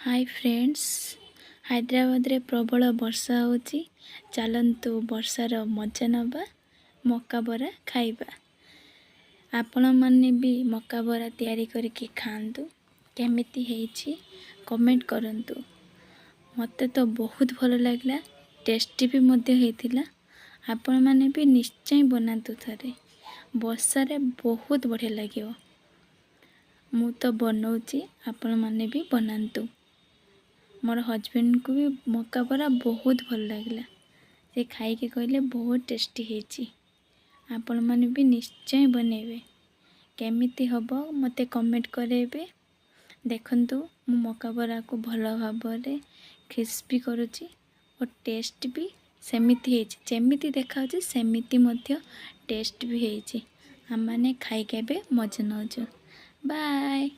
High friends, ହାଇଦ୍ରାବାଦରେ ପ୍ରବଳ ବର୍ଷା ହେଉଛି। ଚାଲନ୍ତୁ, ବର୍ଷାର ମଜା ନେବା, ମକା ବରା ଖାଇବା। ଆପଣମାନେ ବି ମକା ବରା ତିଆରି କରିକି ଖାଆନ୍ତୁ। କେମିତି ହେଇଛି କମେଣ୍ଟ କରନ୍ତୁ। ମୋତେ ତ ବହୁତ ଭଲ ଲାଗିଲା, ଟେଷ୍ଟି ବି ମଧ୍ୟ ହେଇଥିଲା। ଆପଣମାନେ ବି ନିଶ୍ଚୟ ବନାନ୍ତୁ ଥରେ, ବର୍ଷାରେ ବହୁତ ବଢ଼ିଆ ଲାଗିବ। ମୁଁ ତ ବନଉଛି, ଆପଣମାନେ ବି ବନାନ୍ତୁ। ମୋର ହଜବେଣ୍ଡଙ୍କୁ ବି ମକା ବରା ବହୁତ ଭଲ ଲାଗିଲା। ସେ ଖାଇକି କହିଲେ, ବହୁତ ଟେଷ୍ଟି ହେଇଛି। ଆପଣମାନେ ବି ନିଶ୍ଚୟ ବନେଇବେ। କେମିତି ହେବ ମୋତେ କମେଣ୍ଟ କରାଇବେ। ଦେଖନ୍ତୁ, ମୁଁ ମକା ବରାକୁ ଭଲ ଭାବରେ କ୍ରିସ୍ପି କରୁଛି ଓ ଟେଷ୍ଟ ବି ସେମିତି ହେଇଛି। ଯେମିତି ଦେଖାଯାଉଛି, ସେମିତି ମଧ୍ୟ ଟେଷ୍ଟ ବି ହେଇଛି। ଆମମାନେ ଖାଇକି ଏବେ ମଜା ନେଉଛୁ। ବାଏ।